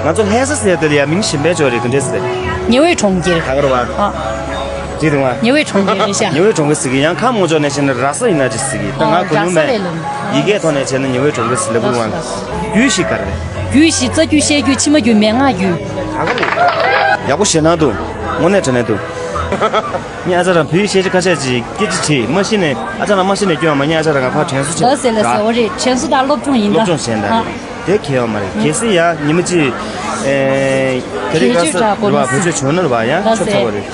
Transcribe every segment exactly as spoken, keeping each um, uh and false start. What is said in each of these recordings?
ང་ཚོ་ལྷ་ས་ཟེར་དེ་ལ་ཡ་མིང་གཞན་པའི་ཅོག་རེད། ག་འདྲས་ཟེར། ཉི་འོད་གྲོང་ཁྱེར། ད་ག་རེད་བ། ཨ། ཅི་འདུག་བ། ཉི་འོད་གྲོང་ཁྱེར་རེད་ཤག་ཉི་འོད་གྲོང་ཁྱེར་ཟེར་གི། ཡང་ཁམས་ངོ་ཅོག་ནས་བྱས་ན་ར་ས་ཡིན་ན་ཅི་ཟེར་གི། ད་ང་ཨོ་གོ་ནོར་ར་ས་མེད། ལས་ལོ། ཡི་གེ་ཐོག་ནས་བྱས་ན་ཉི་འོད་གྲོང་ཁྱེར་ཟེར་ལབ་དགོས་བ། རྒྱུད་བཞི་ག་རེ་རེད། རྒྱུད་བཞི། རྩ་རྒྱུད། བཤད་རྒྱུད། ཕྱི་མ་རྒྱུད། མན་ངག་རྒྱུད། ད་ག་རེད། ཡག་པོ་ཞེད་སྣང་འདུག་དངོས་གནས་དྲང་གནས་འདུག་ངས་ཨ་ཅག་རང་བོད་ཡིག་ཤེས་བྱ་ཁ་ཤས་ཅིག་སྐད་ཆ་དྲིས། མ་ཤེས་ནས་ཨ་ཅག་རང་མ་ཤེས་ནས་སྐྱོན་མ། ངས་ཨ་ཅག་རང་ག་ཕར་དྲན་གསོ་བྱས། ལགས་སེ་ལགས་སེ། ར། འོ་རེད། དྲན་གསོ་དང་སློབ་སྦྱོང་ཡིན་ད། སློབ་སྦྱོང་བྱས་ན་ད། ཨ། དེ་གལ་ཡོད་མ་རེད། གལ་སྲིད་ཡ་ཉི་མ་གཅིག་ཨེ། དེ་རིང་ཁ་ས་རེད་བ། བེད་སྤྱོད་བྱུང་ན་རེད་བ། ཡང་ཆོག་ཚར་བ་རེད།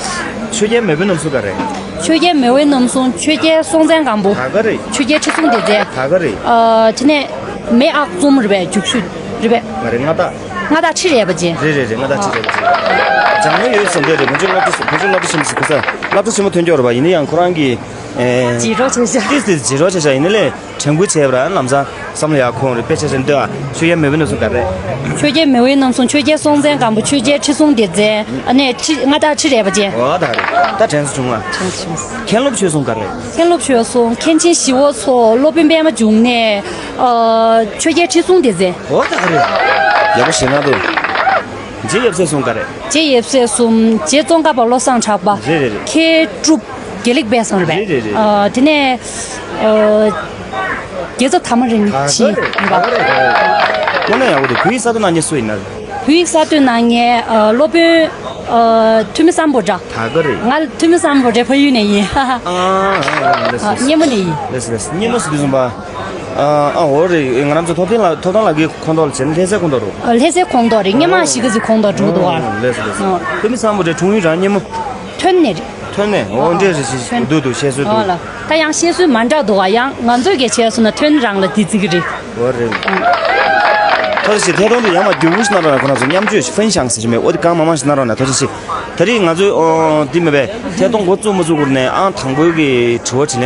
ཆོས་རྒྱལ་མེས་དབོན་རྣམ་གསུམ་ག་རེད། ཆོས་རྒྱལ་མེས་དབོན་རྣམ་གསུམ། ཆོས་རྒྱལ་སྲོང་བཙན་སྒམ་པོ། ད་ག་རེད། ཆོས་རྒྱལ་ཁྲི་སྲོང་ལྡེ་བཙན། ད་ག་རེད། ཨ། དེ་ནས་མེས་ཨག་ཙུམ་རེད་པས། རྒྱུག་ཤུལ་རེད་པས། མ་རེད། མངའ་བདག་མངའ་བདག་ཁྲི་རལ་པ་ཅན། རེད་རེད་རེད། མངའ་བདག་ཁྲི་རལ་པ་ཅན། ལྗང་མོ་ཡོད་བསམ་གྱི་རེད། བོད་ལྗོངས་སློབ་གྲྭ། བོད་ལྗོངས་སློབ་གྲྭ་ཆེན་མོ་ཟེར་གི་ས། སློབ་གྲྭ་ཆེན་མོ་ཐོན་ཀྱོག་རེད་པ། ཡིན་ན་ཡང་ཁོ་རང་གི་ཨེ། བརྗེད་འགྲོ་བྱས་ཤག་ཏིས་ཏིས་བརྗེད་འགྲོ་བྱས་ཤག་ཡིན་ནའི་ལས་དྲན་སྐུལ་བྱས་པ་ར། ལམ་སང་བསམ་བློ་ཡག་ཁོང་རེད། དཔེ་ཆ་ཆེན་ལྟོས་ཨ། ཆོས་རྒྱལ་མེས་དབོན་རྣམ་གསུམ་ག་རེད། ཆོས་རྒྱལ་མེས་དབོན་རྣམ་གསུམ། ཆོས་རྒྱལ་སྲོང་བཙན་སྒམ་པོ། ཆོས་རྒྱལ་ཁྲི་སྲོང་ལྡེ་བཙན། ཨ་ནས་ཁྲི། མངའ་བདག་ཁྲི་རལ་པ་ཅན། འོ་ད་རེད། ད་དྲན་གསོ་བྱུང་ང་། དྲན་གསོ་བྱུང་། མཁན་སློབ་ཆོས་གསུམ་ག་རེད། མཁན་སློབ་ཆོས་གསུམ། མཁན་ཆེན་ཞི་བ་འཚོ། སློབ་དཔོན་པད་མ་འབྱུང་གནས། ཨ། ཆོས་རྒྱལ་ཁྲི་སྲོང་ལྡེ་བཙན། འོ་ད་རེད། ཡག་པོ་ཞེད་སྣང་འདུག་རྗེ་ཡབ་སྲས་གསུམ་ག་རེད། རྗེ་ཡབ་སྲས་གསུམ། རྗེ་ཙོང་ཁ་པ་བློ་བཟང་གྲགས་པ། རེད་རེད་རེད། མཁས་གྲུབ་དགེ་ལེགས་དཔལ་བཟང་རེད་པས། རེད་རེད་རེད། ཨ། དེ་ནས། ཨ། རྒྱལ་ཚབ་དར་མ་རིན་པོ་ཆེ་ཡིན་པ། དངོས་གནས་ཡག་པོ་འདུག་བོད་ཡིག་གསར་གཏོད་གནང་མཁན་སུ་ཡིན་ན། བོད་ཡིག་གསར་གཏོད་གནང་མཁན། ཨ། སློབ་དཔོན། ཨ། ཐུ་མི་སམ་བྷོ་ཊ། ད་ག་རེད། ང་ཐུ་མི་སམ་བྷོ་ཊ་ཕ་ཡུལ་ནས་ཡིན། ཨ། ཨ། ལགས་སོ། ཨ། སྙེ་མོ་ནས་ཡིན། ལགས་སོ་ལགས་སོ། སྙེ་མོ་ཟེར་དུས་ཙམ་པ། ཨ། ཨ། འོ་རེད། ང་རང་ཚོ་ཐོབ་ཐང་ལ། ཐོབ་ཐང་ལགས་ཀྱི་ཁོངས་གཏོགས་ལ་བྱས་ན་ལྷ་སའི་ཁོངས་གཏོགས་རེད། ཨ། ལྷ་སའི་ཁོངས་གཏོགས་རེད། སྙེ་མ་གཞིས་ཀ་རྩེ་ཁོངས་གཏོགས་འགྲོ་གི་འདུག་ཨ། ཨ། ལགས་སོ་ལགས་སོ། ཨ། ཐུ་མི་སམ་བྷོ་ཊའི་འཁྲུངས་ཡུལ་རང་སྙེ་མོ། ཐོན་ནས་རེད། ཐོན་ནས། འོ་འདྲས་རེད། ཞེས་ཐོན། འདུག་འདུག་བཤད་སྲོལ་འདུག་ཨོ་ལ། ད་ཡང་བཤད་སྲོལ་མ་འདྲ་འདུག་ཨ། ཡང་ང་ཚོས་གལ་ཆེ་སོང་ན་ཐོན་རང་ལ་འདི་བརྩི་གི་རེད། འོ་རེད། ཐོག་ཞིག་ཐད་གཏོང་དུ་ཡང་མ་བསྒྱུར་བུ་ཞིག་གནང་རོགས་གནང་། ཁོ་རང་ཚོ་མཉམ་སྤྱོད་ཞིག་ཕན་ཞང་ཟེར་གྱི་མེད། འོ་དེ་གང་མང་མང་ཞིག་གནང་རོགས་གནང་། ཐོག་ཞིག་ཞིག་ད་རེས་ང་ཚོས་ཨོ་འདི་མེད་པས་ཐད་གཏོང་འགོ་བཙུགས་མ་བཙུགས་སྐོར་ནས་ཨང་དང་པོའི་གི་དྲི་བ་དྲིས་ལན།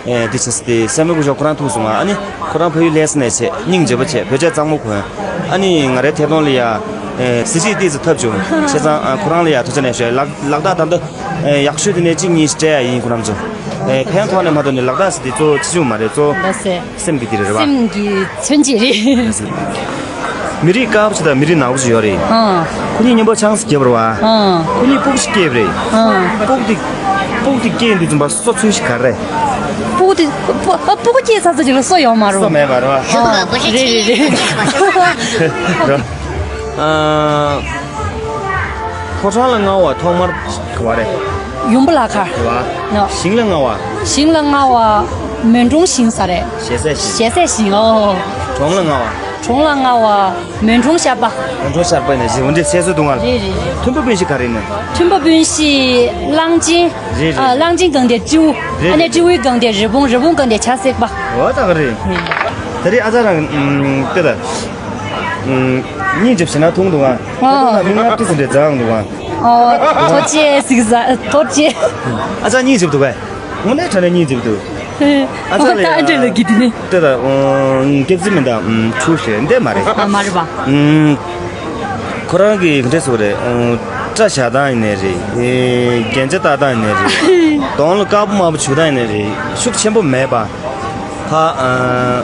ཨེ། འདི་བྱས་ཏེ་སེམས་མེད་སྐུ་ཞབས་ཁོ་རང་ཐུག་སོང་ང་། ཨ་ནི་ཁོ་རང་ཕ་ཡུལ་ལྷ་ས་ནས་བྱས། སྙིང་རྗེ་པོ་བྱས། བོད་ཆས་གཙང་མ་གོན། ཨ་ནི་ང་རའི་ཐད་གཏོང་ལ་ཡ། ཨེ། གཟི་བརྗིད་ཏོག་ཙམ་ཐོབ་བྱུང་། བྱས་ཙང་ཨ་ཁོ་རང་ལ་ཡ་ཐུགས་རྗེ་ཆེ་གནང་ཞུ། ལག་ལག་རྟགས་ད་ལྟ་ཨེ་ཡག་ཤོས་དེ་ནས་གཅིག་གཉིས་སྤྲད་ཡ་ཡིན། ཁོ་རང་ཚོ་ཨེ་ཕན་ཐོགས་ནས་མ་གཏོགས་ནས་ལག་རྟགས་ཟེར་དེ་གཙོ་བོ་ཆེ་ཆུང་མ་རེད། གཙོ་བོ་ལགས་སེ། སེམས་ཀྱི་དེ་རེད་བ། སེམས་ཀྱི་མཚོན་བྱེད་རེད། མི་རིགས་དཀར་པོ་ཅིག་དང་མི་རིགས་ནག་པོ་ཅིག་ཡོད་རེད། ཨང་། ཁོ་གཉིས་མཉམ་པོ་ཆང་ས་བརྒྱབ་པ་རེད་བ། ཨང་། ཁོ་གཉིས་སྤུ་གུ་ཞིག་སྐྱེས་པ་རེད། ཨང་། སྤུ་གུ་དེ། སྤུ་གུ་དེ་སྐྱེས་དུས་ཙམ་པ་སོ་ཚོད་ཞིག་ག་རེ་རེད། སྤུ་གུ་དེ། སྤུ་སྤུ་གུ་སྐྱེས་ཚར་ཚར་ཅིག་ལ་སོ་ཡོད་མ་རེད། སོ་མེད་པ་རེད་བ། ཨང་། རེད་རེད་རེད། ཨ། ཕོ་བྲང་ལ་མངའ་བ་ཐོག་མར་ག་བ་རེད། ཡུམ་བུ་ལ་ཁ། རེད་བ། ནོ། ཞིང་ལ་མངའ་བ། ཞིང་ལ་མངའ་བ། མོན་གྲོང་ཞིང་ས་རེད། ཞེ་སའི་ཞིང་། ཞེ་སའི་ཞིང་། ཨོ། གྲོང་ལ་མངའ་བ། གྲོང་ལ་མངའ་བ། མོན་གྲོང་ཤར་པ། མོན་གྲོང་ཤར་པ་ནས་བཞི་འོ་འདྲའི་སའི་སོ་དུང་བ། རེད་རེད་རེད། མཐོན་པོ་སྤུན་བཞི་ག་རེ་ནས། མཐོན་པོ་སྤུན་བཞི་གླང་ཆེན། རེད་རེད། ཨ། གླང་ཆེན་སྒང་དེ་སྤྲེའུ། རེད་ཨ་ནི་རེད། སྤྲེའུའི་སྒང་དེ་རི་བོང་། རི་བོང་སྒང་དེ་བྱ་སྲེག་པ། འོ་ད་ག་རེད། ད་རེས་ཨ་ཅག་རང་ཨམ་ལྟོས་ད། ཨམ་སྙིང་རྗེ་པོ་ཞེད་སྣང་ཐུང་འདུག་ཨ། ཨོ། ད་མི་ལྔ་བཅུ་ཙམ་རེ་འཛོམས་འདུག་ཨ། ཨོ། ཐུགས་རྗེ་ཆེ་ཟེར། ཐུགས་རྗེ་ཆེ། ཨ་ཅག་སྙིང་རྗེ་པོ་འདུག་གས། དངོས་གནས་དྲང་གནས་སྙིང་རྗེ་པོ་འདུག་ཨ་ཅག་ལ་ཡ། ཨ་ཅག་ལ་ཡ། ལྟོས་ད། སྐྱག་རྫུན་མིན་ད། ཨམ་སྐྱག་རྫུན་མིན་ད། ཨམ་ཆུ་ཞེ་འདི་མ་རེད། ཨ། མ་རེད་པ། ཨམ་ཁོ་རང་གི་ག་འདྲས་ཟེར་དགོས་རེད། ཨོ། སྐྲ་བཞར་སྟངས་ཡིན་ནའི་རེད། ཨེ། རྒྱན་ཆ་བཏགས་སྟངས་ཡིན་ནའི་རེད། གདོང་ལ་དཀར་པོ་དམར་པོ་བྱུག་སྟངས་ཡིན་ནའི་རེད། ཤུགས་ཆེན་པོ་མེད་པ། ཕ། ཨ།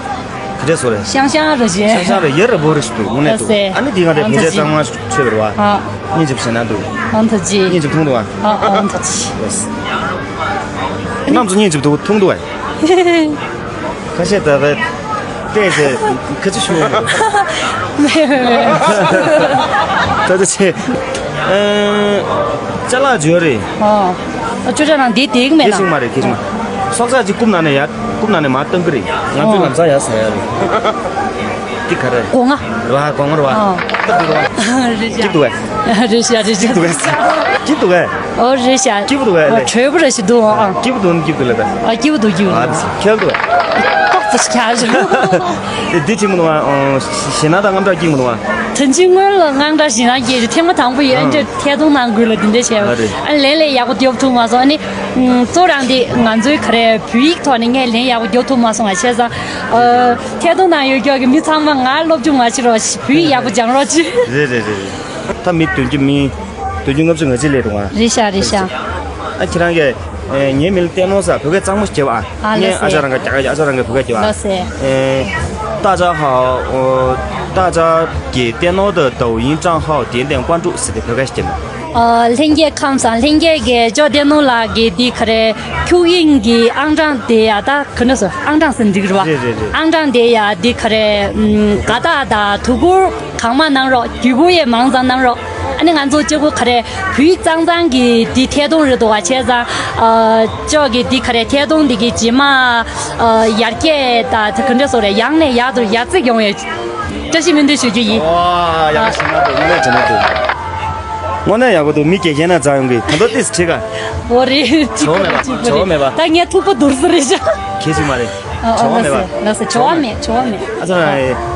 ག་འདྲས་ཟེར་དགོས་རེད། ཤང་ཤང་རེད་ཤག་ཤང་ཤང་རེད། ཡ་རབས་པོ་རེད་ཞུ་འདུག་དངོས་གནས་འདུག་ཨ་ནི་འདི་ག་འདྲས་ཕལ་ཆེར་གཙང་མ་ཆོད་པ་རེད་བ། ཨ། སྙིང་རྗེ་པོ་ཞེད་སྣང་འདུག་ཨང་། ཐུགས་རྗེ་ཆེ། སྙིང་རྗེ་པོ་ཐུང་འདུག་ཨ། ཨ། ཨང་། ཐུགས་རྗེ་ཆེ། རྣམ་ཚོ་སྙིང་རྗེ་པོ་ཐུང་འདུག་ཨ། ཁ་ཤས་ད་བས་བལྟས་ཚེ་ཁ་ཆུ་ཤོར་འདུག་མེད་མེད་མེད། ད་ལྟ་ཆེ། ཨ། ཅ་ལག་འབྱོར་རེད། ཨ། ཅོ་ཅ་ནང་འདི་དེག་མེད་ན། དེ་ཞིག་མ་རེད། དེ་ཞིག་མ། སྲོག་ཆགས་ཅིག་རྐུབ་ནང་ནས་ཡར། རྐུབ་ནང་ནས་མར་བཏང་གི་རེད། ང་ཚོའི་ལམ་སང་ཡར་ཟ་ཡ་རེད། འདི་ག་རེ། སྒོ་ང་། རེད་བ། སྒོ་ང་རེད་བ། ཨ། སྟབས་བདེ་རེད་བ། རེད་ཤག་སྐྱིད་འདུག་གས། རེད་ཤག་རེད་ཤག་སྐྱིད་འདུག་གས། སྐྱིད་འདུག་གས། ཨོ་རེད་ཤག་སྐྱིད་པོ་འདུག་གས། ཨ། དྲོས་པོ་རེ་ཞིག་འདུག་ཨ། སྐྱིད་པོ་འདུག་སྐྱིད་པོ་འདུག་ལ་ད། ཨ། སྐྱིད་པོ་འདུག་སྐྱིད་པོ་འདུག་ཨ། ཁྱོད་འདུག་གས། ཏོག་ཙམ་ཞིག་ཁྱག་ཞིག་དེ་དེ་ཅིག་མི་འདུག་ཨ། ཞེད་སྣང་དང་དངངས་སྐྲག་སྐྱིད་མི་འདུག་ཨ། ད་ཅི་སྔོན་ལ་དངངས་སྐྲག་ཞེད་སྣང་སྐྱེས་ཏེ་ཐེངས་མ་དང་པོ་ཡིན། ཨ། འདྲ་ཐད་གཏོང་ནང་ཁུལ་ལ་འདི་འདྲ་བྱས། ཨ། རེད། ཨ། ལན་ལས་ཡག་པོ་རྒྱོབ་ཐུབ་མ་སོང་། ཨ་ནི། ཨུམ། གཙོ་རང་འདི་ང་ཚོའི་ག་རེ་བོད་ཡིག་ཐོག་ནས་ངས་ལན་ཡག་པོ་རྒྱོབ་ཐུབ་མ་སོང་བ་བྱས་ཙང་། ཨ། ཐད་གཏོང་ནང་ཡོད་ཀྱོག་གི་མི་ཚང་མ་ང་སློབ་སྦྱོང་མ་བྱེད་རོགས། བོད་ཡིག་ཡག་པོ་སྦྱང་རོགས་གྱིས། རེད་རེད་རེད་རེད། ད་མི་བདུན་ཅུ། མི་བདུན་ཅུ་ལྔ་བཅུ་ང་གཅིག་སླེབས་འདུག་ཨ། རེད་ཤག་རེད་ཤག་ཨ། ཁྱེད་རང་གིས། ཨེ། ངའི་མིང་ལ་བསྟན་ནོར་ཟེར། བོད་སྐད་གཙང་མ་ཞིག་བརྒྱབ་ཨ། ཨ། ངས་ཨ་ཅག་རང་ག་རྒྱ་གར་ཨ་ཅག་རང་གིས་བོད་སྐད་བརྒྱབ་ཨ། ལགས་སེ། ཨེ། 大家好，我大家给电脑的抖音账号点点关注，是的，不该点的。 ཨ། ལྷན་རྒྱས་ཁམས་བཟང་། ལྷན་རྒྱས་ཀྱིས་ཅོ་བདེ་ནོ་ལགས་ཀྱི་འདི་ག་རེ། ཁྱུག་དབྱིངས་ཀྱི་ཨང་གྲངས་དེ་ཡ་ད་ག་འདྲ་སོ། ཨང་གྲངས་ཟེར་འགྲིག་རེད་བ། རེད་རེད་རེད། ཨང་གྲངས་དེ་ཡ་འདི་ག་རེ། ཨམ། དགའ་རྟགས་དང་དོ་ཁུར་གང་མང་གནང་རོགས། བརྒྱུད་སྐུར་ཡས་མང་ཙམ་གནང་རོགས། ཨ་ནི་ང་ཚོ་གཅིག་པོ་ག་རེ། བོད་ཡིག་གཙང་གཙང་གི་འདི་ཐད་གཏོང་རེད་འདུག་བ། བྱས་ཙང་། ཨ། ཅོ་གི་འདི་ག་རེ། ཐད་གཏོང་འདི་གི་རྗེས་མ། ཨ། ཡར་རྒྱས་དང་དེ་ག་འདྲ་སོ་རེད། ཡང་ནས་ཡར་དུ་ཡར་རྩེག་ཡོང་ཡས། བཀྲ་ཤིས་སྨོན་འདུན་ཞུ་རྒྱུ་ཡིན། ཨོ། ཡག་པོ་ཞེ་ན་འདུག་དངོས་གནས་དྲན་ན་འདུག་དངོས་གནས་ཡག་པོ་འདུག་མི་དགེ་རྒན་ན་འཛའ་ཡོང་གི། ད་དོ་ཏིས་ཁྲིད་ག་འོ་རེད། ཁྲིད་ག་བྱེད་པོ་རེད། ད་ངས་ཐུག་པ་བསྡུར་ས་རེད་ཤག་ཁྱེད་ཅིག་མ་རེད། ཨོ་ཨོ། བྱེད་པོ་མེད་པ། ལགས་སེ། བྱེད་པོ་མེད། བྱེད་པོ་མེད། ཨ་ཙི་ར།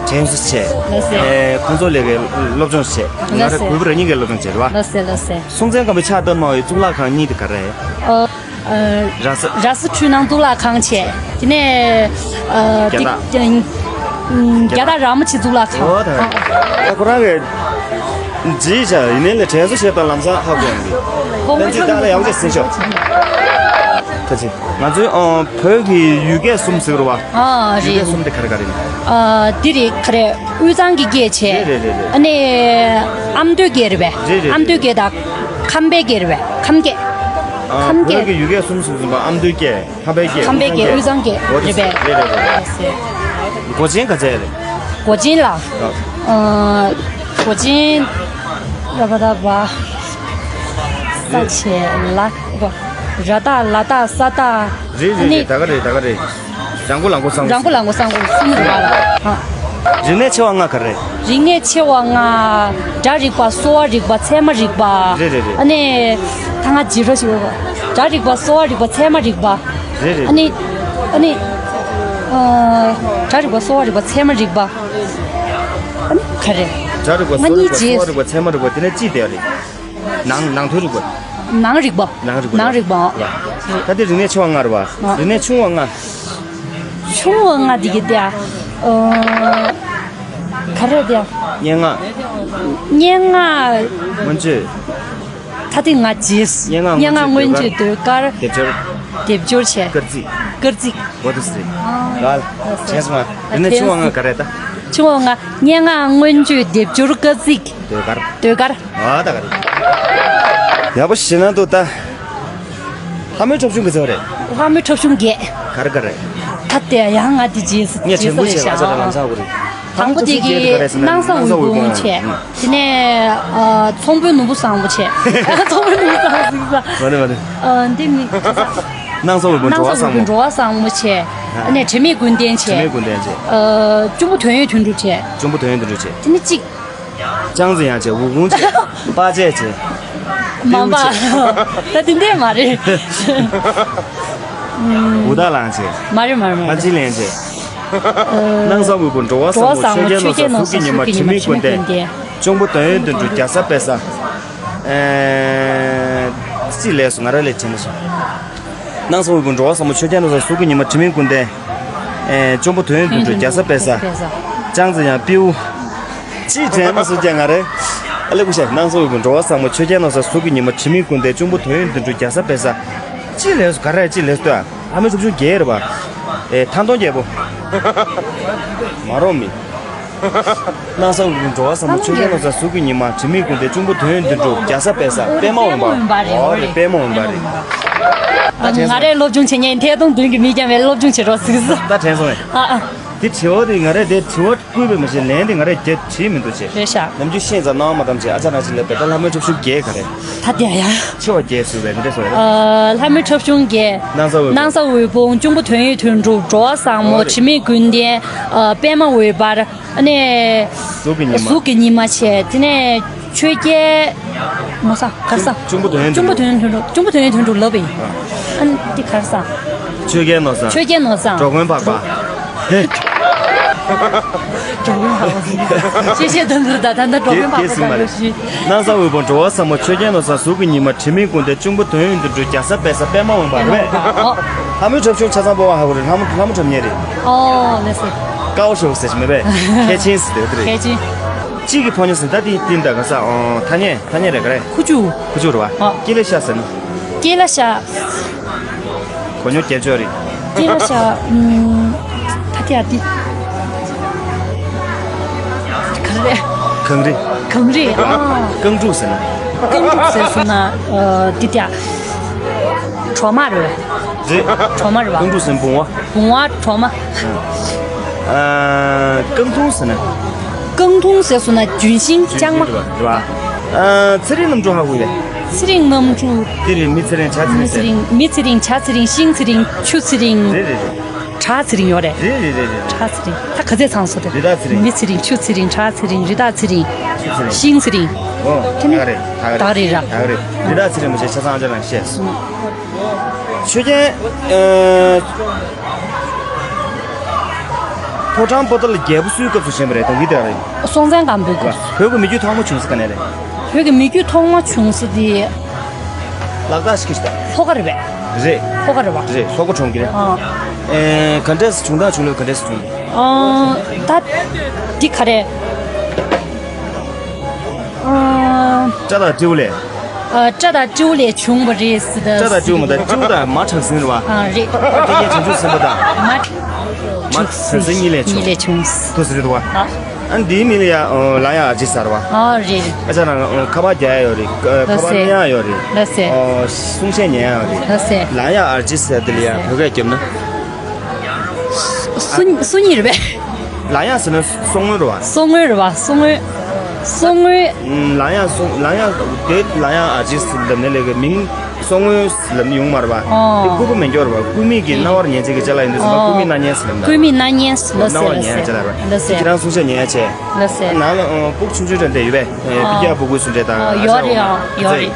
དྲན་གསོ་བྱས། ལགས་སེ། ཨེ། ཁོང་ཚོ་ལས་ཀའི་སློབ་སྦྱོང་བྱས། ང་ལགས་རེ་སེ། གུས་པ་རང་ཉིད་ཀྱི་སློབ་སྦྱོང་བྱས་རེད་བ། ལགས་སེ། ལགས་སེ། སྲོང་བཙན་སྒམ་པོའི་ཕྱག་བཏབ་མ་བའི་གཙུག་ལག་ཁང་གཉིས་དེ་ག་རེ། ཨོ། ཨ། ར་ས། ར་ས་འཕྲུལ་སྣང་གཙུག་ལག་ཁང་བྱས། དེ་ནས། ཨ། རྒྱ་སྟག་རྒྱ་སྟག་ར་མོ་ཆེ་གཙུག་ལག་ཁང་། ཨོ། ད་ད་ཁོ་རང་གིས་བྲིས་བྱ་ཡིན་ནའི་ལས་དྲན་གསོ་བྱས་དང་ལམ་སང་ཧ་གོ་ཡོང་གི། གོང་བུ་བསྟན་འཛིན་ལྟག་ལ་ཡག་པོ་ཞིག་ཟིན་ཤོག་ད་ཅི་ང་ཚོའི། ཨ། བོད་ཀྱི་ཡུལ་སྐད་གསུམ་ཟེར་བ། ཨ། ཡུལ་སྐད་རེད། གསུམ་དེ་ག་རེ་ག་རེ་ཡིན། ཨ། འདི་རེད། ག་རེ། དབུས་གཙང་གི་སྐད་བྱས། རེད་རེད་རེད་རེད། ཨ་ནི་ཨ་མདོའི་སྐད་རེད་པས། རེད་རེད་རེད། ཨ་མདོའི་སྐད་དང་ཁམས་པའི་སྐད་རེད་པས། ཁམས་སྐད། ཨ། ཁམས་སྐད། བོད་ཀྱི་ཡུལ་སྐད་གསུམ་ཟེར་བ། ཨ་མདོའི་སྐད། ཁམས་པའི་སྐད། ཁམས་པའི་སྐད། དབུས་གཙང་སྐད། དབུས་གཙང་སྐད། རེད་པས། རེད་རེད་རེད། སྒོ་ཆེན་ག་ཚད་རེད། སྒོ་ཆེན་ལ། ཨ། སྒོ་ཆེན། ར་བ་ད་བ། ས་ཆེ་ལ། ར་ད་ལ་ད་ས་ད། རེད་རེད་རེད། ཨ་ནི་ད་ག་རེད། ད་ག་རེད། ར་མགོ་ལ་མགོ་ས་མགོ། ར་མགོ་ལ་མགོ་ས་མགོ་གསུམ་རེད་པ། ཨ། རིག་གནས་ཆེ་བ་ལྔ་ག་རེ། རིག་གནས་ཆེ་བ་ལྔ། སྒྲ་རིག་པ། གསོ་བ་རིག་པ། ཚད་མ་རིག་པ། རེད་རེད་རེད། ཨ་ནི་ད་ང་བརྗེད་འགྲོ་ཞིག་ཡོད་པ། སྒྲ་རིག་པ། གསོ་བ་རིག་པ། ཚད་མ་རིག་པ། རེད་རེད། ཨ་ནི། ཨ་ནི། ཨ། སྒྲ་རིག་པ། གསོ་བ་རིག་པ། ཚད་མ་རིག་པ། ཨ་ནི་ག་རེ། སྒྲ་རིག་པ། ང་གཉིས་བརྗེད། གསོ་བ་རིག་པ། ཚད་མ་རིག་པ། དེ་ནས་ཅི་བསྡད་རེད། ནང་། ནང་དོན་རིག་པ། ནང་རིག་པ། ནང་རིག་པ། ནང་རིག་པ། ད་དེ་རིག་གནས་ཆེ་བ་ལྔ་རེད་པ། ཨ། རིག་གནས་ཆུང་བ་ལྔ། ཆུང་བ་ལྔ་དེ་གི་དེ། ཨ། ག་རེ་དེ། སྙན་ངག་སྙན་ངག་སྔོན་བརྗོད། ད་དེ་ང་བརྗེད། སྙན་ངག་སྙན་ངག་སྔོན་བརྗོད། ཟློས་གར། སྡེབ་སྦྱོར། སྡེབ་སྦྱོར་བྱས། སྐར་རྩིས། སྐར་རྩིས། འོ་དེ་སྲིད། ཨ། ལ། ཨ། བྱས་སོང་ང་། རིག་གནས་ཆུང་བ་ལྔ་ག་རེ་ད། ཆུང་བ་ལྔ། སྙན་ངག་སྔོན་བརྗོད། སྡེབ་སྦྱོར། སྐར་རྩིས། ཟློས་གར། ཟློས་གར། ཨ། ད་ག་རེ། ཡག་པོ་ཞེ་ན་འདུག་ད། ལྷ་མོའི་ཁྲབ་ཆུང་ག་ཚོད་རེད། ལྷ་མོའི་ཁྲབ་ཆུང་བརྒྱད། ག་རེ་ག་རེ། ད་དེ་ཡང་ང་དེ་རྗེས་སུ། ངས་རྗེས་དྲན་སུ་པོ་རེད་བྱས། ཤག་ཨ་ཅག་ལམ་སང་བུ་རེད། དང་པོ་དེ་གི་སྣང་ས་འོད་འབུམ་བྱས། དེ་ནས། ཨ། ཚོང་དཔོན་ནོར་བུ་བཟང་པོ་བྱས། ཚོང་དཔོན་ནོར་བུ་བཟང་པོ་ཟིག་ས། མ་རེད་མ་རེད། ཨ། འདི་མི། སྣང་ས་འོད་འབུམ་འགྲོ་བ་བཟང་མོ། འགྲོ་བ་བཟང་མོ་བྱས། ཨ་ནས་དྲི་མེད་ཀུན་ལྡན་བྱས། དྲི་མེད་ཀུན་ལྡན་བྱས། ཨ། གཅུང་པོ་དོན་ཡོད་དོན་གྲུབ་བྱས། གཅུང་པོ་དོན་ཡོད་དོན་གྲུབ་བྱས། དེ་ནས་གཅིག་ཅང་ཙེ་ཡང་བྱས། ཝུ་ཧུང་བྱས། པ་ཅེ་བྱས། མ་པ། ད་དེ་འདྲས་མ་རེད། ཝུ་ད་ལང་བྱས། མ་རེད་མ་རེད་མ་རེད། ཧ་ཅི་ལན་བྱས། སྣང་ས་འོད་འབུམ་འགྲོ་བ་བཟང་མོ། ཆོས་རྒྱལ་ནོར་བཟང་གཟུགས་ཀྱི་ཉི་མ། དྲི་མེད་ཀུན་ལྡན། གཅུང་པོ་དོན་ཡོད་དོན་གྲུབ། རྒྱ་བཟའ་དཔལ་བཟང་། ཨེ། ཅི་ལས་སོང་། ང་རང་ལས་བྱེད་མ་སོང་། སྣང་ས་འོད་འབུམ་འགྲོ་བ་བཟང་མོ། ཆོས་རྒྱལ་ནོར་བཟང་གཟུགས་ཀྱི་ཉི་མ། དྲི་མེད་ཀུན་ལྡན། ཨེ། གཅུང་པོ་དོན་ཡོད་དོན་གྲུབ། རྒྱ་བཟའ་དཔལ་བཟང་། ཅང་ཙེ་ཡང་། པིའུ། ཅི་དྲན་མ་སོང་ཀྱང་ང་རེ། ཨ་ལེ་ཀུ་ཤ། སྣང་ས་འོད་འབུམ་འགྲོ་བ་བཟང་མོ། ཆོས་རྒྱལ་ནོར་བཟང་གཟུགས་ཀྱི་ཉི་མ། དྲི་མེད་ཀུན་ལྡན། གཅུང་པོ་དོན་ཡོད་དོན་གྲུབ། རྒྱ་བཟའ་དཔལ་བཟང་། ཅི་ལས་སོང་། ག་རེ་ཅི་ལས་སོང་། ལྷ་མོའི་ཁྲབ་ཆུང་བརྒྱད་རེད་པ། ཨེ། ཐང་སྟོང་རྒྱལ་པོ། མ་རོ་མི། སྣང་ས་འོད་འབུམ་འགྲོ་བ་བཟང་མོ། ཆོས་རྒྱལ་ནོར་བཟང་གཟུགས་ཀྱི་ཉི་མ། དྲི་མེད་ཀུན་ལྡན། གཅུང་པོ་དོན་ཡོད་དོན་གྲུབ། རྒྱ་བཟའ་དཔལ་བཟང་། པདྨ་འོད་འབར། འོ་རེད། པདྨ་འོད་འབར་རེད། ད་དྲན་སོང་། ང་རས་སློབ་སྦྱོང་བྱེད་མཁན་ཐད་གཏོང་མདུན་གྱི་མི་རྐྱང་བས་སློབ་སྦྱོང་བྱེད་རོགས་ཟིག་ཟིག་ད་དྲན་སོང་ངས། ཨ་ཨ། དེ་དྲི་བ་དེ་ང་རས་དེ་དྲི་བ་བསྐུལ་བས་མ་གཞི་ལན་དེ་ང་རས་བརྒྱ་བྲིས་མི་འདུག་ཅེས། རེད་ཤག་ནམ་རྒྱུན་ཤེས་ཙམ་སྣང་བ་མ་གཏམ་བྱས། ཨ་ཅག་ནང་བཞིན་ལབ་པས། ད་ལྷ་མོའི་ཁྲབ་ཆུང་བརྒྱད་ག་རེ། ད་དེ་ཡ། ཆེ་བ་བརྒྱད་ཟེར་བས་མི་འདྲ་སོང་ངས། ཨ། ལྷ་མོའི་ཁྲབ་ཆུང་བརྒྱད། སྣང་ས་འོད་འབུམ། སྣང་ས་འོད་འབུམ། གཅུང་པོ་དོན་ཡོད་དོན་གྲུབ། འགྲོ་བ་བཟང་མོ། འོ་རེད། དྲི་མེད་ཀུན་ལྡན། ཨ། པདྨ་འོད་འབར། ཨ་ནི། གཟུགས་ཀྱི་ཉི་མ། གཟུགས་ཀྱི་ཉི་མ་བྱས། དེ་ནས་ཆོས་རྒྱལ། མ་ས། གར་ས། གཅུང་པོ་དོན་ཡོད་དོན་གྲུབ། གཅུང་པོ་དོན་ཡོད་དོན་གྲུབ་ལབ་པ་ཡིན། ཨ་ནི་དེ་གར་ས། ཆོས་རྒྱལ་ནོར་བཟང་། ཆོས་རྒྱལ་ནོར་བཟང་། འགྲོ་མགོན་འཕགས་པ། འགྲོ་མགོན་འཕགས་པ་ཟེར། ཆེ་ཆེ་དང་གུ་ད་ད་ད་འགྲོ་མགོན་འཕགས་པ་དང་ལོ་ཞུ། སྣང་ས་འོད་འབུམ། འགྲོ་བ་བཟང་མོ། ཆོས་རྒྱལ་ནོར་བཟང་། གཟུགས་ཀྱི་ཉི་མ། དྲི་མེད་ཀུན་ལྡན། གཅུང་པོ་དོན་ཡོད་དོན་གྲུབ། རྒྱ་བཟའ་དཔལ་བཟང་། པདྨ་འོད་འབར་རེད། ཨོ། ལྷ་མོའི་ཁྲབ་ཆུང་ཆ་ཚང་པོ་བ་ཧ་གོ་རེད། ལྷ་མོ་ལྷ་མོ་ཁྲབ་གཉེར་རེད། ཨོ་ལགས་སོ། ཀའོ་ཤོ་ཟེར་ཞིག་མེད་པས། ཁལ་ཆེན་ཟེར་དེ་རེད། ཁལ་ཆེན། གཅིག་གི་ཕོ་ཉ་ཟེར། ད་དེ་དེ་འདྲ་ག་ས། ཨོ། ཐ་སྙད་ཐ་སྙད་རེད་ག་རེད། ཁུ་བྱུག་ཁུ་བྱུག་རེད་བ། ཨོ། ཀི་ལ་ཤ་ཟེར་ན། ཀི་ལ་ཤ། གོ་ཉོ་སྐྱེལ་ཆོག་རེད། ཀི་ལ་ཤ། ཨུམ། ད་དེ་ཡ་དེ། གངས་རི། གངས་རི། ཨ། རྐང་ཕྲུག་ཟེར་ན། རྐང་ཕྲུག་ཟེར་སོང་ན། ཨ། འདི་དེ། གྲོ་མ་རེད་པས། རེད། གྲོ་མ་རེད་པ། རྐང་ཕྲུག་ཟེར་ན་བུང་བ། བུང་བ་གྲོ་མ། ཨ། རྐང་འཐུང་ཟེར་ན། རྐང་འཐུང་ཟེར་སོང་ན་ལྗོན་ཤིང་ལྗོན་ཤིང་ལྕང་མ། རེད་པ། རེད་པ། ཨ། ཚེ་རིང་རྣམ་གྲོལ་ཧ་གོ་གི། ཚེ་རིང་རྣམ་གྲོལ། དེ་རེད། མི་ཚེ་རིང་། བྱ་ཚེ་རིང་། མི་ཚེ་རིང་། མི་ཚེ་རིང་། བྱ་ཚེ་རིང་། ཤིང་ཚེ་རིང་། ཆུ་ཚེ་རིང་། རེད་རེད་རེད། བྲག་ཚེ་རིང་ཡོད་རེད། རེད་རེད་རེད་རེད། བྲག་ཚེ་རིང་། ད་ག་ཚད་ཚང་སོང་རེད། རི་དྭགས་ཚེ་རིང་། མི་ཚེ་རིང་། ཆུ་ཚེ་རིང་། བྲག་ཚེ་རིང་། རི་དྭགས་ཚེ་རིང་། ཆུ་ཚེ་རིང་། ཤིང་ཚེ་རིང་། ཨོ། དེ་ནི་ད་ག་རེད། ད་ག་རེད། ད་ག་རེད་ར། ད་ག་རེད། རི་དྭགས་ཚེ་རིང་མ་བྱས་ཆ་ཚང་ཨ་ཅག་རང་བཤད་སོང་། ཆོས་རྒྱལ། ཨ། ཕོ་བྲང་པོ་ཏཱ་ལ་རྒྱལ་པོ་སུའི་སྐབས་སུ་བཞེངས་པ་རེད། དོན་གྱི་དེ་རེད། སྲོང་བཙན་སྒམ་པོའི་སྐབས་སུ། བོད་ཀྱི་མི་རྒྱུད་ཐོག་མ་བྱུང་ས་ག་ནས་རེད། བོད་ཀྱི་མི་རྒྱུད་ཐོག་མ་བྱུང་ས་དེ། ལག་རྟགས་ཤིག་གིས་ལྷོ་ཁ་རེད་པས། རེད། ལྷོ་ཁ་རེད་པ། རེད། ལྷོ་ཁ་གྲོང་ཁྱེར། ཨ། ཨེ། ག་འདྲས་བྱུང་སྟངས། བྱུང་ལུགས་ག་འདྲས་བྱུང་། ཨ། ད་འདི་ག་རེད། ཨ། སྤྲ་དང་སྤྲེའུ་ལས། ཨ། སྤྲ་དང་སྤྲེའུ་ལས་བྱུང་བ་རེད་ཟེར། སྤྲ་དང་སྤྲེའུ་མ་དང་། སྤྲེའུ་དང་མ་གྲགས་ཟིན་རེད་པ། ཨ། རེད། ཨ། དེ་གའི་བྱང་ཆུབ་སེམས་དཔའ་དང་། མ། མ་གྲགས་ཟིན་གཉིས་ལས་བྱུང་། གཉིས་ལས་བྱུང་། དུ་ཟེར་རེད་པ། ཨ། ཨ། འདིའི་མིང་ལ་ཡ། ཨ། ལ་ཡང་ཨར་ཇི་ཟེར་བ། ཨ། རེད་རེད། ཨ་ཅག་རང་ཁ་པར་རྒྱག་ཡ་ཡོད་རེད། ཁ་པར་ལེན་ཡ་ཡོད་རེད། ལགས་སེ། ཨོ། གསུང་བཤད་ཉན་ཡ་ཡོད་རེད། ལགས་སེ། ལ་ཡང་ཨར་ཇི་ཟེར་དེ་ལ་ཡ་བོད་སྐད་རྒྱབ་ན། སུ་སུ་གཉིས་རེད་པས། ལ་ཡང་ཟེར་ན་སོ་སྔོན་རེད་པ། སོ་སྔོན་རེད་པ། སོ་སྔོན། སོ་སྔོན། ལ་ཡང་སོ། ལ་ཡང་དེ་ལ་ཡང་ཨར་ཇི་ཟེར་ལབ་ནས་ལས་ཀའི་མིང་སོ་སྔོན་ལབ་ནས་ཡོང་མ་རེད་པ། ཨོ། དེ་ལྐུགས་པ་མེད་སྐྱོར་རེད་པ། ལྐུགས་མེད་ཀྱི་རྣ་བར་ཉན་བྱེད་ཀྱི་ཅ་ལག་ཡིན་དུས་ཙམ་པ། ཨོ། ལྐུགས་མེད་སྣ་བརྙན་ཟེར་ལབ་ན། ལྐུགས་མེད་སྣ་བརྙན་ཟེར། ལགས་སེ། རྣ་བར་ཉན་ཡ་ཅ་ལག་རེད། ལགས་སེ། ཁྱེད་རང་གསུང་བཤད་ཉན་ཡ་བྱས། ལགས་སེ། ནང་ལ་ཨོ། སྤུ་གུ་ཆུང་ཆུང་འདྲ་འདྲ་ཡོད་པས། ཨེ། ཨོ། སྤུ་རྒྱག་སྤུ་གུ་སུ་འདྲ་དང་། ཨོ། ཡོད་རེད། ཨོ། ཡོད་རེད།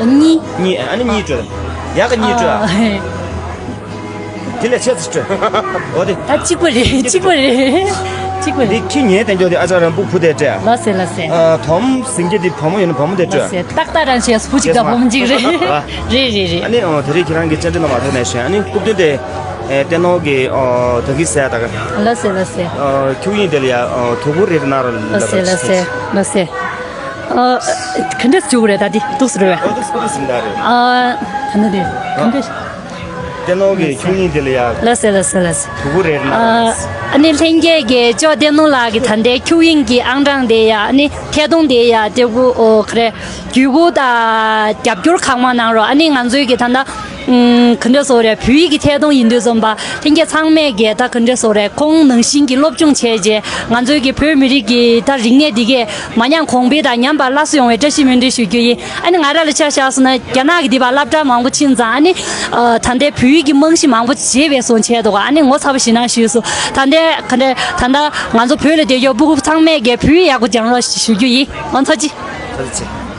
གཉིས། གཉིས། ཨ་ནི་གཉིས་སྤྲོད། ཡག་ག་གཉིས་སྤྲོད། ཨ། དེ་ལས་ཆེ་ཙམ་སྤྲོད། འོ་དེ། ད་གཅིག་པ་རེད། གཅིག་པ་རེད། གཅིག་པ་རེད། འདི་ཁྱི་ཉལ་བསྡད་མགྱོགས་དེ་ཨ་ཅག་རང་སྤུ་གུ་བུ་དེ་སྤྲད། ལགས་སེ། ལགས་སེ། ཨ། དོམ་སིང་གེ་འདི་བུ་མོ་ཡིན་ན་བུ་མོ་དེ་སྤྲོད། ལགས་སེ། ཏག་ཏག་རང་བྱས་བུ་གཅིག་དང་བུ་མོ་གཅིག་རེད། ཨ། རེད་རེད་རེད། ཨ་ནི། ཨོ། དེ་རིང་ཁྱེད་རང་གི་བཅར་འདྲི་གནང་བར་ཐུགས་རྗེ་ཆེ། ཨ་ནི་སྐུ་མདུན་དེ། ཨེ། བསྟན་ནོར་གྱི། ཨོ། ད་གི་ཟེར་ཡ་ད་ག། ལགས་སེ། ལགས་སེ། ཨོ། ཁྱུག་དབྱིངས་དེ་ལ་ཡ། ཨོ། དོ་ཁུར་རེ་རེ་གནང་རོགས། ལགས་སེ། ལགས་སེ། ལགས་སེ། ཨོ། ག་འདྲས་བྱུང་རེད། ད་འདི་འདུག་ཟེར་བས། ཨོ། འདུག་སེ་འདུག་སེ་ད་རེད། ཨ། ད་ནི་རེད། ག་འདྲས། བསྟན་ནོར་གྱི་ཁྱུག་དབྱིངས་དེ་ལ་ཡ། ལགས་སེ། ལགས་སེ། ལགས་སེ། དོ་ཁུར་རེ་རེ་གནང་རོགས། ཨ། ཨ་ནི་ལྷན་རྒྱས་ཀྱིས་ཅོག་བསྟན་ནོར་ལགས་ཀྱི་ད་ལྟའི་ཁྱུག་དབྱིངས་ཀྱི་ཨང་གྲངས་དེ་ཡ། ཨ་ནི་ཐད་གཏོང་དེ་ཡ། དེ་གུ། ཨོ། ག་རེ། བརྒྱུད་སྐུར་དང་རྒྱབ་སྐྱོར་གང་མང་གནང་རོགས། ཨ་ནི་ང་ཚོའི་གི་ད་ལྟ། ཨུམ། ག་འདྲ་ཟེར་རེད། བོད་ཡིག་གི་ཐད་གཏོང་ཡིན་དུས་ཙམ་པ། ལྷན་རྒྱས་ཚང་མས་གི་ད་ག་འདྲ་ཟེར་རེད། ཁོང་ནང་བཞིན་གྱི་སློབ་སྦྱོང་བྱས་རྗེས། ང་ཚོའི་གི་བོད་མི་རིགས་ཀྱི་ད་རིག་གནས་འདི་གས་མ་ཉམས་གོང་འཕེལ་དང་ཉམས་པ་སླར་གསོ་ཡོང་བའི་བཀྲ་ཤིས་སྨོན་འདུན་ཞུ་རྒྱུ་ཡིན། ཨ་ནི་ང་རང་ལ་ཆ་བཞག་སོང་ན། རྒྱ་ནག་གི་འདི་པར་སློབ་གྲྭ་མང་པོ་ཕྱིན་ཙང་། ཨ་ནི། ཨ། ད་ལྟའི་བོད་ཡིག་གི་རྨང་གཞི་མང་པོ་བརྗེད་པའི་བཟོ་བྱས་འདུག་ཨ་ནི་ངོ་ཚ་པོ་ཞེ་དྲག་ཞུས་སོང་། ད་ལྟའི་ག་འདྲ། ད་ལྟ་ང་ཚོ་བོད་ལ་བསྡད་ཡོད་སྤུ་གུ་ཚང་མས་གི་བོད་ཡིག་ཡག་པོ་སྦྱང་རོགས་ཞུ་རྒྱུ་ཡིན། ཨོ། ཐུགས་རྗེ་ཆེ། ཐུགས་རྗེ་ཆེ།